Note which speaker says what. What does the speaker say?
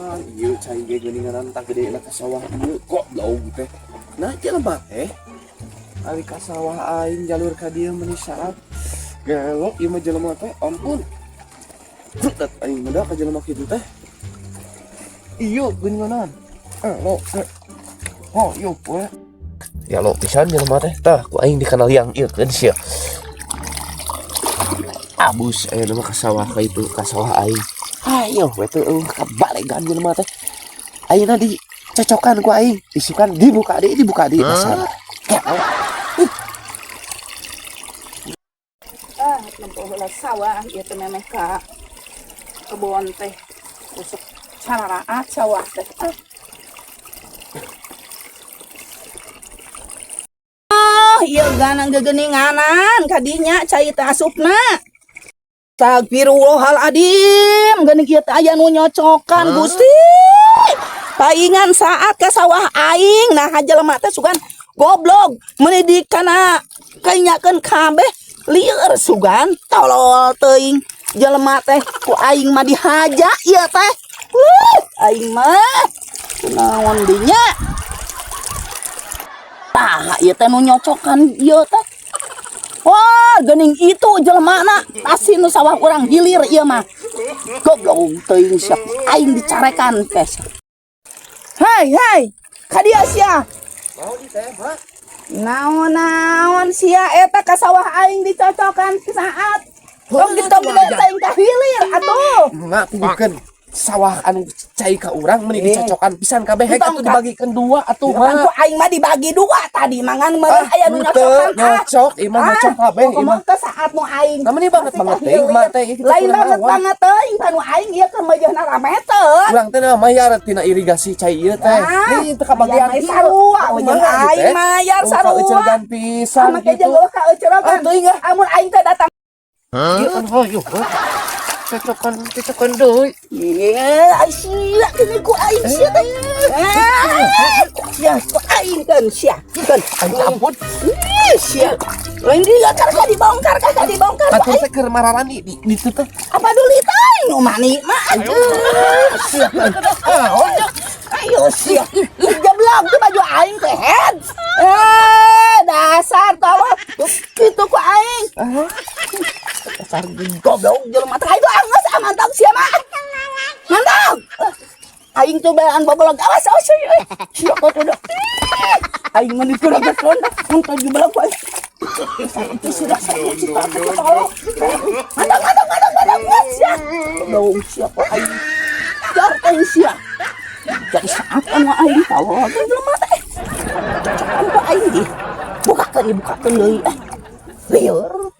Speaker 1: Pan, ieu cai ge geuninganan tah gede ka sawah ieu goblok teh. Nah, jelema teh. Ari ka sawah aing jalur ka dieu meuni sarap. Gelo ieu mah jelema teh, ampun. Dat aing mah ka jelema kitu teh. Ieu geuninganan. Eh, lo, eh. Oh, ieu we. Ya lo pisan jelema teh. Tah, ku aing dikenal yang ieu keun sia. Abus aya mah ka sawah ka itu ka sawah aing. Ayo we teh eueuh kabalegan jelema teh. Ayeuna dicocokan ku aing, isukan dibuka deui dasar. Gelo.
Speaker 2: Ah, nempo heula sawah ieu teh memeh ka kebon teh. Usuk cararaat sawah teh. Ah. Oh, ieu ganang gegeninganan kadinya cai teh asupna. Astagfirullahaladzim, geuning ieu teh aya nu nyocokan Gusti. Paingan saat ka sawah aing, nah jelema teh sugan goblok meuni di kana kanyakeun kabeh lieur sugan tolol teuing jelema teh ku aing mah dihaja ieu teh. Wuh, aing mah kunaon dinya. Tah ieu teh nu nyocokan ieu teh. Wah, geuning itu jelemana pasti nu sawah urang hilir ieu mah. Goblok teuing sia aing dicarekan teh. Hei, hei, ka dieu sia.
Speaker 1: Mau di teh, Mak?
Speaker 2: Naon-naon sia eta ka sawah aing dicocokan saat. Tong ditong gede teuing ka hilir atuh.
Speaker 1: Mak pugukeun sawah anu cai ka urang meuni dicocokan pisan kabeh hek
Speaker 2: Entong,
Speaker 1: atuh
Speaker 2: Kak.
Speaker 1: Dibagikeun dua atuh
Speaker 2: Kan
Speaker 1: mah.
Speaker 2: ku aing mah dibagi dua tadi mangan meureun aya nu
Speaker 1: henteu,
Speaker 2: nyocokan ah.
Speaker 1: Nyocok, ieu mah nyocok kabeh ieu mah.
Speaker 2: Ngomong teh saat nu aing.
Speaker 1: Nah, meuni banget
Speaker 2: Pasti
Speaker 1: banget
Speaker 2: ka
Speaker 1: teuing
Speaker 2: hilir.
Speaker 1: mah teh ieu
Speaker 2: Lain
Speaker 1: kurang
Speaker 2: banget
Speaker 1: awan.
Speaker 2: Banget teuing panu aing ieu keur meujeuhna rame teh.
Speaker 1: Urang teh na mayar tina irigasi cai ieu teh.
Speaker 2: Ah,
Speaker 1: Nih teu kabagian
Speaker 2: mayar
Speaker 1: ieu.
Speaker 2: Sarua,
Speaker 1: Kumaha
Speaker 2: jeung
Speaker 1: ieu
Speaker 2: aing
Speaker 1: teh?
Speaker 2: mayar
Speaker 1: Oh,
Speaker 2: sarua.
Speaker 1: kaeuceurgan pisan
Speaker 2: Sama
Speaker 1: gitu.
Speaker 2: jeung ka euceurgan.
Speaker 1: Ah, teuing ah.
Speaker 2: Amun aing teh datang.
Speaker 1: Ieu kan hoyong. Cocokan cocokan deui.
Speaker 2: Iya, ai sia kini ku aing sia teh. Ah, sia ku aing keun sia. Keun.
Speaker 1: Aing ampun.
Speaker 2: Ih, sia. Lain dia kar ka dibongkar ka dibongkar ku
Speaker 1: Batur
Speaker 2: aing.
Speaker 1: teh keur mararani di ditu teh.
Speaker 2: Apa dulu teuing nu mani mah aduh. Sia.
Speaker 1: Ah, onjok.
Speaker 2: Ayo sia. Jeblok tuh baju aing teh head. Eh, dasar tolol. Kitu ku aing.
Speaker 1: Ah.
Speaker 2: Dasar goblok jelema teh itu anggeus ah mantap sia mah. Mantap. Aing tuh belaan bobolog awas awas euy. Sia kok udah. Aing mah dikurageun untuk jeblok ku aing. Itu sudah saya cita tolong. Mantap mantap mantap mantap sia. Goblok sia ku aing. Jar teh sia. Jadi saat anu aing tolol teh jelema teh. Cocokan ku aing di. Bukakeun dibukakeun deui eh. Lieur.